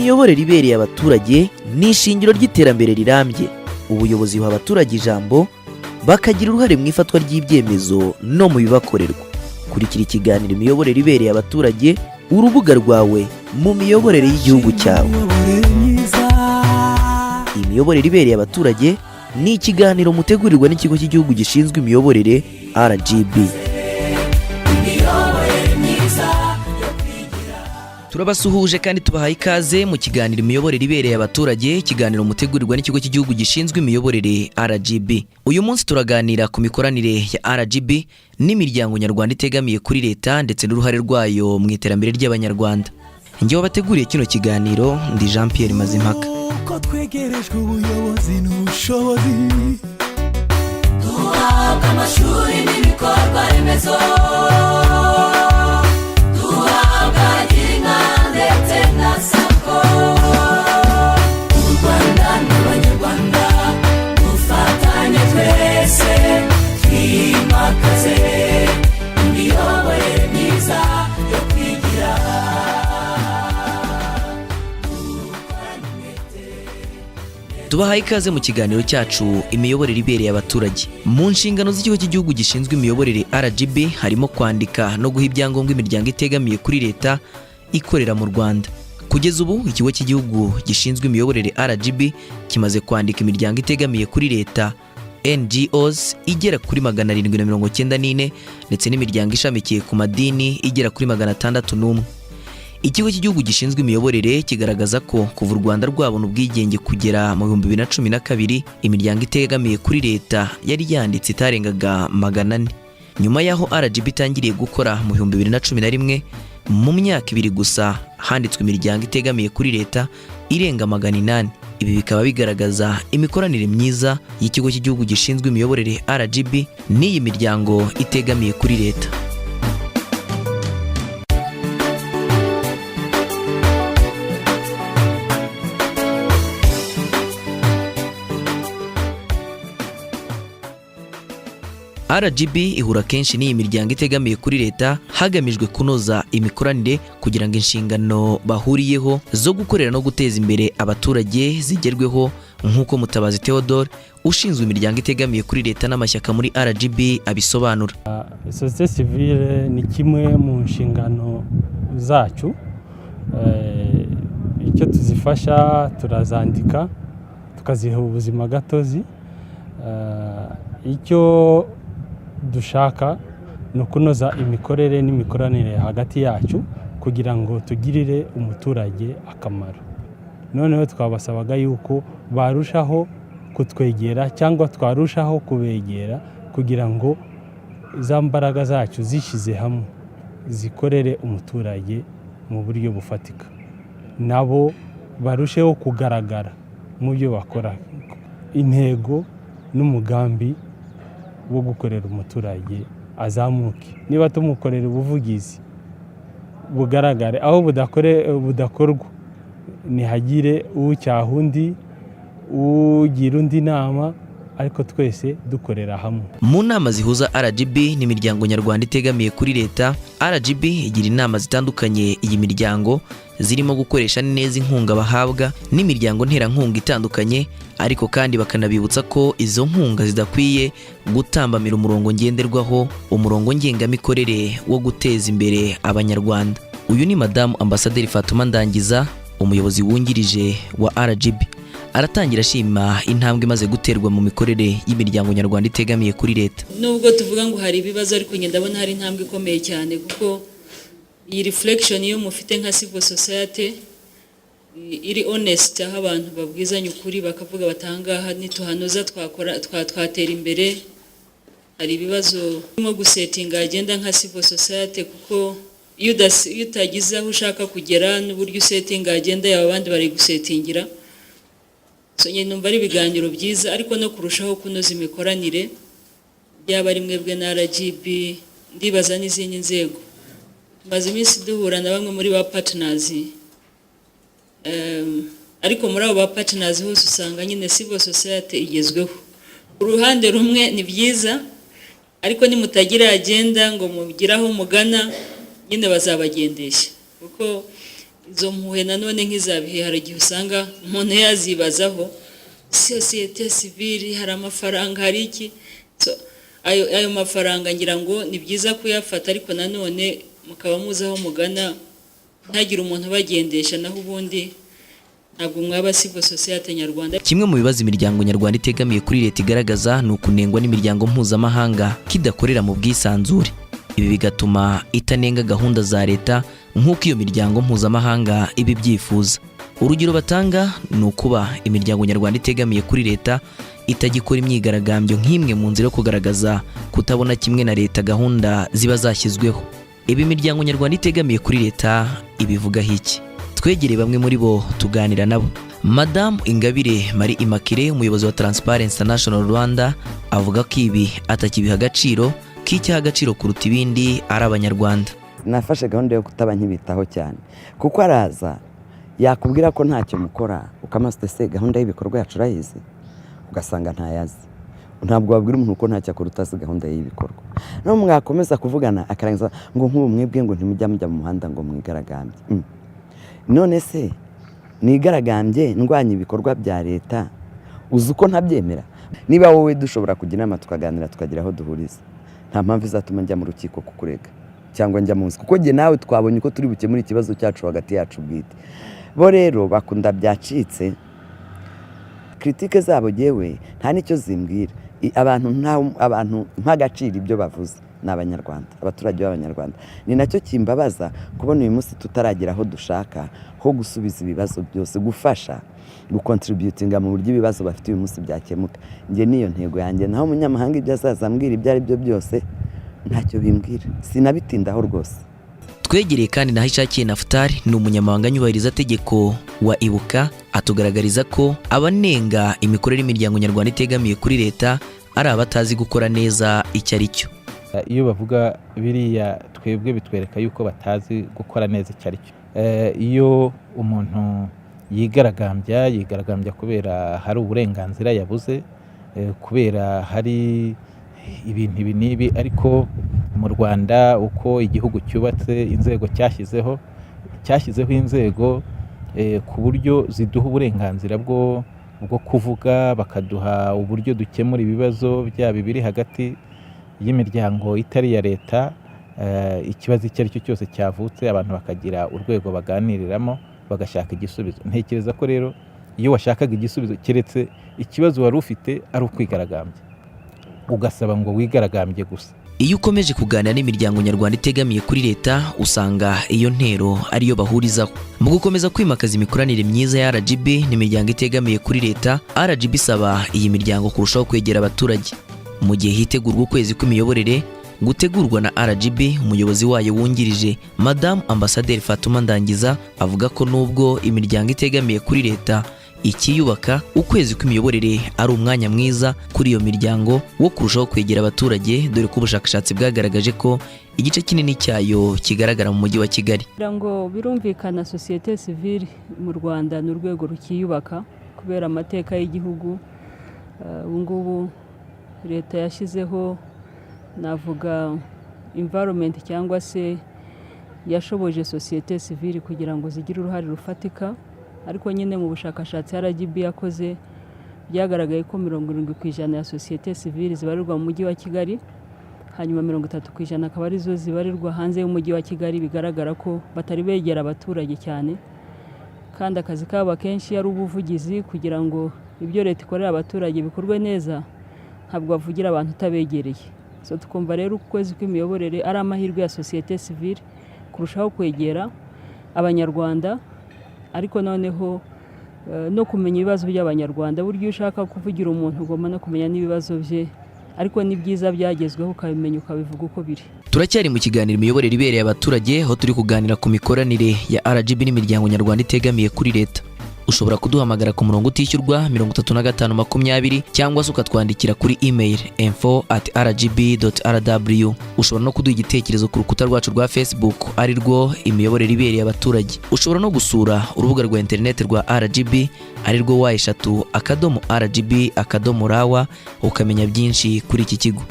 Imiyoborere ibereye abaturage ni ishingiro ry'iterambere rirambye. Ubuyobozi buha abaturage ijambo, bakagira uruhare mu ifatwa ry'ibyemezo no mu bibakorerwa. Kurikira ikiganiro Imiyoborere ibereye abaturage, urubuga rwawe mu miyoborere y'igihugu cyawe. Imiyoborere myiza. Imiyoborere ibereye abaturage ni ikiganiro mutegurirwa n'Ikigo cy'Igihugu gishinzwe Imiyoborere, RGB. Imiyoborere myiza. Turabasuhuje kandi tubahaye ikaze mu kiganiro Imiyoborere ibereye abaturage, ikiganiro mutegurirwa n'Ikigo cy'Igihugu gishinzwe Imiyoborere, RGB. Uyu munsi turaganira ku mikoranire ya RGB n'imiryango nyarwanda itegamiye kuri leta ndetse n'uruhare rwayo mu iterambere ry'Abanyarwanda. Njye wabateguriye kino kiganiro ndi Jean Pierre Mazimpaka. Uko twegerejwe ubuyobozi n'ubushobozi, duhabwa amashuri n'ibikorwa remezo, duhabwa Girinka ndetse na SACCO. U Rwanda n'Abanyarwanda dufatanye twese, twimakaze imiyoborere myiza yo kwigira, dukorane umwete. Tubahaye ikaze mu kiganiro cyacu Imiyoborere ibereye abaturage. Mu nshingano z'Ikigo cy'Igihugu gishinzwe Imiyoborere, RGB, harimo kwandika no guha ibyangombwa imiryango itegamiye kuri leta ikorera mu Rwanda. Kugeza ubu, Ikigo cy'Igihugu gishinzwe Imiyoborere, RGB, kimaze kwandika imiryango itegamiye kuri leta, NGOs, igera kuri 794 ndetse n'imiryango ishamikiye ku madini igera kuri 601. Ikigo cy'Igihugu gishinzwe Imiyoborere kigaragaza ko kuva u Rwanda rwabona ubwigenge kugera mu 2012, imiryango itegamiye kuri leta yari yanditse itarengaga 400. Nyuma y'aho RGB itangiriye gukora mu 2011, mu myaka 2 gusa handitswe imiryango itegamiye kuri leta irenga 800. Ibi bikaba bigaragaza imikoranire myiza y'Ikigo cy'Igihugu gishinzwe Imiyoborere, RGB, n'iyi miryango itegamiye kuri leta. RGB ihura kenshi n'iyi miryango itegamiye kuri leta hagamijwe kunoza imikoranire kugira ngo inshingano bahuriyeho zo gukorera no guteza imbere abaturage zigerweho, nk'uko Mutabazi Theodore, ushinzwe imiryango itegamiye kuri leta n'amashyaka muri RGB, abisobanura. Sosiyete sivile ni kimwe mu nshingano zacu. Icyo tuzifasha, turazandika tukaziha ubuzima gatozi. Icyo dushaka ni ukunoza imikorere n'imikoranire hagati yacu kugira ngo tugirire umuturage akamaro. Noneho twabasabaga yuko barushaho kutwegera cyangwa twarushaho kubegera kugira ngo za mbaraga zacu zishyize hamwe zikorere umuturage mu buryo bufatika, nabo barusheho kugaragara mu byo bakora, intego n'umugambi wo gukorera umuturage azamuke. Niba tumukorera ubuvugizi, bugaragare. Aho budakorwa, ntihagire ucyaha undi, ugira undi inama, ariko twese dukorera hamwe. Mu nama zihuza RGB n'imiryango nyarwanda itegamiye kuri leta, RGB igira inama zitandukanye iyi miryango, zirimo gukoresha neza inkunga bahabwa n'imiryango nterankunga itandukanye, ariko kandi bakanabibutsa ko izo nkunga zidakwiye gutambamira umurongo ngenderwaho, umurongo ngengamikorere wo guteza imbere Abanyarwanda. Uyu ni Madamu Ambasaderi Fatuma Ndangiza, umuyobozi wungirije wa RGB, aratangira ashima intambwe imaze guterwa mu mikorere y'imiryango nyarwanda itegamiye kuri leta. Nubwo tuvuga ngo hari ibibazo, ariko njye ndabona hari intambwe ikomeye cyane, kuko iyi reflection iyo mufite nka civil society iri honest, aho abantu babwizanya ukuri, bakavuga batangaha nituhanoza twakora twatera imbere. Hari ibibazo birimo gusettinga agenda nka civil society, kuko iyo utagize aho ushaka kugera n'uburyo usettinga agenda yawe, abandi bari gusettingira. So njye numva ari ibiganiro byiza, ariko no kurushaho kunoza imikoranire, byaba ari mwebwe na RGB, ndibaza n'izindi nzego. Tumaze iminsi duhura na bamwe muri ba partners, ariko muri abo ba partners hose usanga nyine civil society igezweho. Uruhande rumwe ni byiza, ariko nimutagira agenda ngo mugire aho mugana, nyine bazabagendesha kuko Izo mpuhwe nanone nk'izabihe, hari igihe usanga umuntu yazibazaho: sosiyete sivile, hari amafaranga, hari iki. So, ayo mafaranga ngira ngo ni byiza kuyafata, ariko nanone mukaba muzi aho mugana, ntagire umuntu ubagendesha, naho ubundi ntabwo mwaba civil society nyarwanda. Kimwe mu bibazo imiryango nyarwanda itegamiye kuri leta igaragaza ni ukunengwa n'imiryango mpuzamahanga kidakorera mu bwisanzure. Ibi bigatuma itanenga gahunda za leta nk'uko iyo miryango mpuzamahanga iba ibyifuza. Urugero batanga ni ukuba imiryango nyarwanda itegamiye kuri leta itagikora imyigaragambyo nk'imwe mu nzira yo kugaragaza kutabona kimwe na leta gahunda ziba zashyizweho. Ibi imiryango nyarwanda itegamiye kuri leta ibivugaho iki? Twegereye bamwe muri bo, tuganira nabo. Madamu Ingabire Marie Immaculée, umuyobozi wa Transparency International Rwanda, avuga ko ibi atakibiha agaciro, ko icyaha agaciro kuruta ibindi ari Abanyarwanda. Nafashe gahunda yo kutaba nkibitaho cyane, kuko araza yakubwira ko ntacyo mukora, ukamubaza: "Se gahunda y'ibikorwa yacu urayizi?" Ugasanga ntayazi. Ntabwo wabwira umuntu ko ntacyo akora utazi gahunda y'ibikorwa. No mwakomeza kuvugana, akarangiza ngo: "Nk'ubu mwebwe ngo ntimujya mujya mu muhanda ngo mwigaragambye." None se nigaragambye ndwanya ibikorwa bya leta, uzi uko ntabyemera? Niba wowe dushobora kujya inama, tukaganira, tukagira aho duhuriza, nta mpamvu izatuma njya mu rukiko kukurega cyangwa njya munsi, kuko njye nawe twabonye uko turi bukemure ikibazo cyacu hagati yacu bwite. Bo rero bakunda byacitse. Critique zabo jyewe nta n'icyo zimbwira. Abantu abantu nk'agaciro ibyo bavuze ni Abanyarwanda, abaturage b'Abanyarwanda. Ni nacyo kimbabaza kubona uyu munsi tutaragera aho dushaka ho gusubiza ibibazo byose, gufasha gucontributinga mu buryo ibibazo bafite uyu munsi byakemuka. Njye niyo ntego yanjye. Naho umunyamahanga ibyo azaza ambwira ibyo ari byo byose, ntacyo bimbwira, sinabitindaho rwose. Twegereye kandi naho Ishakiye Nafutali, ni umunyamabanga nyubahirizategeko wa Ibuka, atugaragariza ko abanenga imikorere y'imiryango nyarwanda itegamiye kuri leta ari abatazi gukora neza icyo ari cyo. Iyo bavuga biriya, twebwe bitwereka yuko batazi gukora neza icyo ari cyo. Iyo umuntu yigaragambya, yigaragambya kubera hari uburenganzira yabuze, kubera hari ibintu ibi n'ibi. Ariko mu Rwanda, uko igihugu cyubatse, inzego cyashyizeho, cyashyizeho inzego ku buryo ziduha uburenganzira bwo kuvuga, bakaduha uburyo dukemura ibibazo byaba ibiri hagati y'imiryango itari iya leta. Ikibazo icyo ari cyo cyose cyavutse, abantu bakagira urwego baganiriramo, bagashaka igisubizo. Ntekereza ko rero iyo washakaga igisubizo, keretse ikibazo wari ufite ari ukwigaragambya, ugasaba ngo wigaragambye gusa. Iyo ukomeje kuganira n'imiryango nyarwanda itegamiye kuri leta, usanga iyo ntero ariyo bahurizaho mu gukomeza kwimakaza imikoranire myiza ya RGB n'imiryango itegamiye kuri leta. RGB isaba iyi miryango kurushaho kwegera abaturage. Mu gihe hitegurwa ukwezi kw'imiyoborere gutegurwa na RGB, umuyobozi wayo wungirije, Madamu Ambasaderi Fatuma Ndangiza, avuga ko nubwo imiryango itegamiye kuri leta ikiyubaka, ukwezi kw'imiyoborere ari umwanya mwiza kuri iyo miryango wo kurushaho kwegera abaturage, dore ko ubushakashatsi bwagaragaje ko igice kinini cyayo kigaragara mu mujyi wa Kigali. Kugira ngo birumvikana, sosiyete sivile mu Rwanda ni urwego rukiyubaka kubera amateka y'igihugu. Ubu ngubu leta yashyizeho, navuga, environment cyangwa se yashoboje sosiyete sivile kugira ngo zigire uruhare rufatika. Ariko nyine mu bushakashatsi RGB yakoze, byagaragaye ko 70% ya sosiyete sivile zibarirwa mu mujyi wa Kigali, hanyuma 30% akaba arizo zibarirwa hanze y'umujyi wa Kigali. Bigaragara ko batari begera abaturage cyane, kandi akazi kabo akenshi ari ubuvugizi kugira ngo ibyo leta ikorera abaturage bikorwe neza. Ntabwo bavugira abantu utabegereye. So tukumva rero ukwezi kw'imiyoborere ari amahirwe ya sosiyete sivile kurushaho kwegera Abanyarwanda, ariko noneho no kumenya ibibazo by'Abanyarwanda. Burya iyo ushaka kuvugira umuntu, ugomba no kumenya n'ibibazo bye, ariko n'ibyiza byagezweho ukabimenya, ukabivuga uko biri. Turacyari mu kiganiro Imiyoborere ibereye abaturage, aho turi kuganira ku mikoranire ya RGB n'imiryango nyarwanda itegamiye kuri leta. Ushobora kuduhamagara ku murongo utishyurwa 35 20, cyangwa se ukatwandikira kuri email info@rgb.rw. Ushobora no kuduha igitekerezo ku rukuta rwacu rwa Facebook, ari rwo Imiyoborere ibereye abaturage. Ushobora no gusura urubuga rwa interineti rwa RGB, ari rwo www.rgb.rw, ukamenya byinshi kuri iki kigo.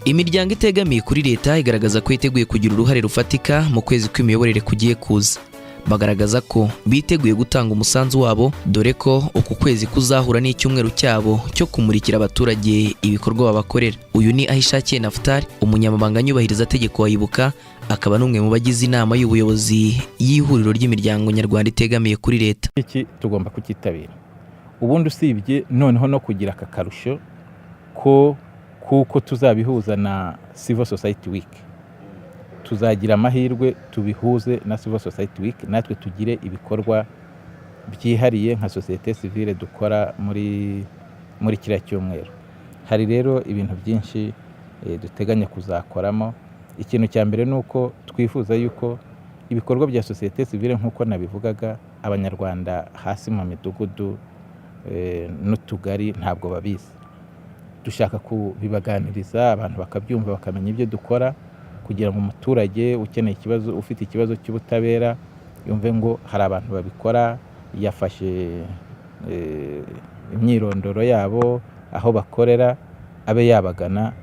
Imiryango itegamiye kuri leta igaragaza ko yiteguye kugira uruhare rufatika mu kwezi kw'imiyoborere kugiye kuza. Bagaragaza ko biteguye gutanga umusanzu wabo, dore ko uku kwezi kuzahura n'icyumweru cyabo cyo kumurikira abaturage ibikorwa babakorera. Uyu ni Ahishakiye Naftali, umunyamabanga nyubahirizategeko wa Ibuka, akaba n'umwe mu bagize inama y'ubuyobozi y'ihuriro ry'imiryango nyarwanda itegamiye kuri leta. Iki tugomba kucyitabira. Ubundi usibye noneho no kugira aka karusho ko kuko tuzabihuza na Civil Society Week, tuzagira amahirwe tubihuze na Civil Society Week, natwe tugire ibikorwa byihariye nka sosiyete sivile dukora muri kiriya cyumweru. Hari rero ibintu byinshi duteganya kuzakoramo. Ikintu cya mbere ni uko twifuza yuko ibikorwa bya sosiyete sivile, nk'uko nabivugaga, Abanyarwanda hasi mu midugudu n'utugari ntabwo babizi. Dushaka kubibaganiriza, abantu bakabyumva, bakamenya ibyo dukora, kugira ngo umuturage ukeneye ikibazo, ufite ikibazo cy'ubutabera, yumve ngo hari abantu babikora, yafashe imyirondoro yabo, aho bakorera, abe yabagana,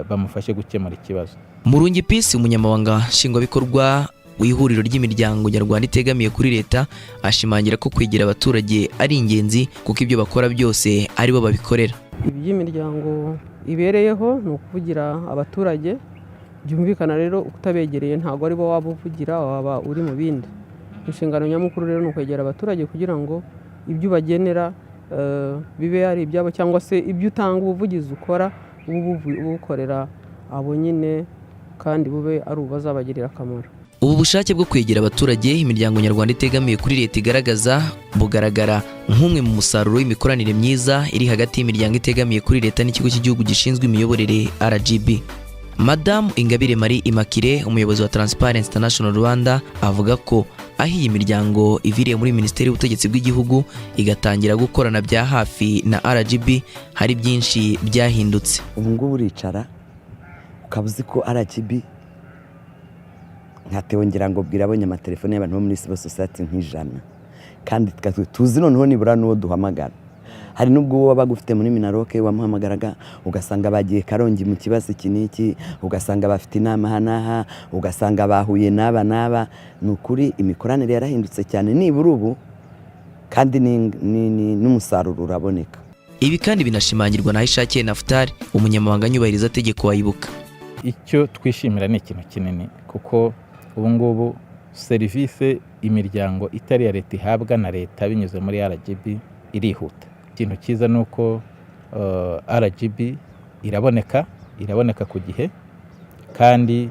bamufashe gukemura ikibazo. Murungi Peace, umunyamabanga nshingwabikorwa w'ihuriro ry'imiryango nyarwanda itegamiye kuri leta, ashimangira ko kwegera abaturage ari ingenzi, kuko ibyo bakora byose aribo babikorera. Iby'imiryango ibereyeho ni ukuvugira abaturage. Byumvikana rero, utabegereye ntabwo ari bo waba uvugira, waba uri mu bindi. Inshingano nyamukuru rero ni ukwegera abaturage kugira ngo ibyo ubagenera bibe ari ibyabo, cyangwa se ibyo utanga, ubuvugizi ukora ube ubukorera abo nyine, kandi bube ari ubazabagirira akamaro. Ubu bushake bwo kwegera abaturage imiryango nyarwanda itegamiye kuri leta igaragaza bugaragara nk'umwe mu musaruro w'imikoranire myiza iri hagati y'imiryango itegamiye kuri leta n'Ikigo cy'Igihugu gishinzwe Imiyoborere, RGB. Madamu Ingabire Marie Immaculée, umuyobozi wa Transparency International Rwanda, avuga ko aho iyi miryango iviriye muri Minisiteri y'Ubutegetsi bw'Igihugu igatangira gukorana bya hafi na RGB, hari byinshi byahindutse. Ubu ngubu uricara ukaba uzi ko RGB, nka Theo, ngira ngo bwira abonye amatelefone y'abantu bo muri civil society nk'100, kandi tuzi noneho nibura n'uwo duhamagara. Hari n'ubwo uwo wabaga ufite muri MINALOC wamuhamagaraga ugasanga bagiye Karongi mu kibazo iki n'iki, ugasanga bafite inama aha n'aha, ugasanga bahuye n'aba n'aba. Ni ukuri imikoranire yarahindutse cyane nibura ubu, kandi n'umusaruro uraboneka. Ibi kandi binashimangirwa na Ahishakiye Naftali, umunyamabanga nyubahirizategeko wa Ibuka. Icyo twishimira ni ikintu kinini, kuko ubu ngubu serivisi imiryango itari iya leta ihabwa na leta binyuze muri RGB irihuta. Ikintu cyiza ni uko RGB iraboneka ku gihe, kandi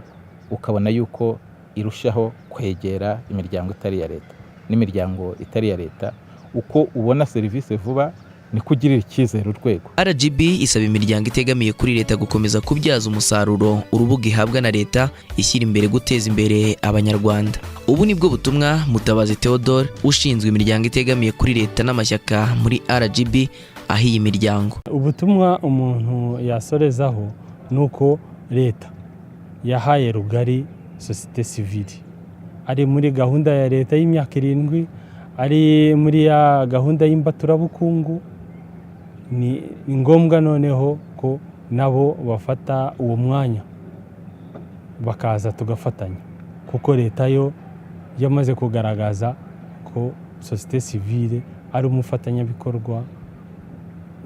ukabona yuko irushaho kwegera imiryango itari iya leta. N'imiryango itari iya leta, uko ubona serivisi vuba niko ugirira icyizere urwego. RGB isaba imiryango itegamiye kuri leta gukomeza kubyaza umusaruro urubuga ihabwa na leta, ishyira imbere guteza imbere Abanyarwanda. Ubu nibwo butumwa Mutabazi Theodore, ushinzwe imiryango itegamiye kuri leta n'amashyaka muri RGB, aho iyi miryango. Ubutumwa umuntu yasorezaho ni uko leta yahaye rugari sosiyete sivile, ari muri gahunda ya leta y'imyaka 7, ari muri ya gahunda y'imbaturabukungu. Ni ngombwa noneho ko nabo bafata uwo mwanya bakaza tugafatanya, kuko leta yo yamaze kugaragaza ko sosiyete sivile ari umufatanyabikorwa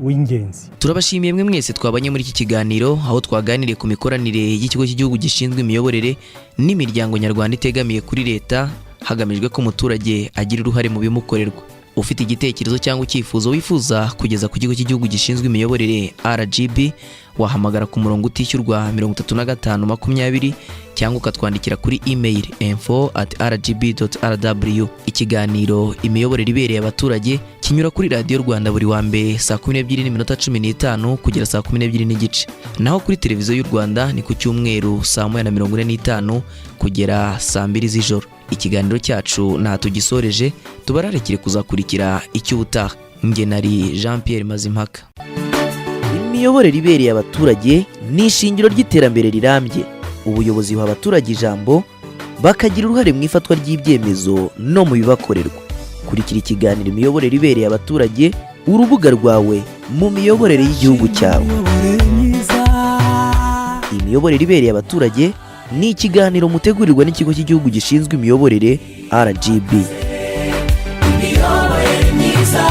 w'ingenzi. Turabashimiye mwe mwese twabanye muri iki kiganiro, aho twaganiriye ku mikoranire y'Ikigo cy'Igihugu gishinzwe Imiyoborere n'imiryango nyarwanda itegamiye kuri leta, hagamijwe ko umuturage agira uruhare mu bimukorerwa. Ufite igitekerezo cyangwa icyifuzo wifuza kugeza ku Kigo cy'Igihugu gishinzwe Imiyoborere, RGB, wahamagara ku murongo utishyurwa 35 20, cyangwa ukatwandikira kuri email info@rgb.rw. Ikiganiro Imiyoborere ibereye abaturage kinyura kuri Radiyo Rwanda buri wa mbere saa 12:15 kugera saa 12:30, naho kuri Televiziyo y'u Rwanda ni ku cyumweru saa 1:45 kugera saa 2 z'ijoro. Ikiganiro cyacu nta tugisoreje, tubararikire kuzakurikira icy'ubutaha. Njye nari Jean Pierre Mazimpaka. Imiyoborere ibereye abaturage ni ishingiro ry'iterambere rirambye. Ubuyobozi buha abaturage ijambo, bakagira uruhare mu ifatwa ry'ibyemezo no mu bibakorerwa. Kurikira ikiganiro Imiyoborere ibereye abaturage, urubuga rwawe mu miyoborere y'igihugu cyawe. Imiyoborere myiza. Imiyoborere ibereye abaturage ni ikiganiro mutegurirwa n'Ikigo cy'Igihugu gishinzwe Imiyoborere, RGB. Imiyoborere myiza.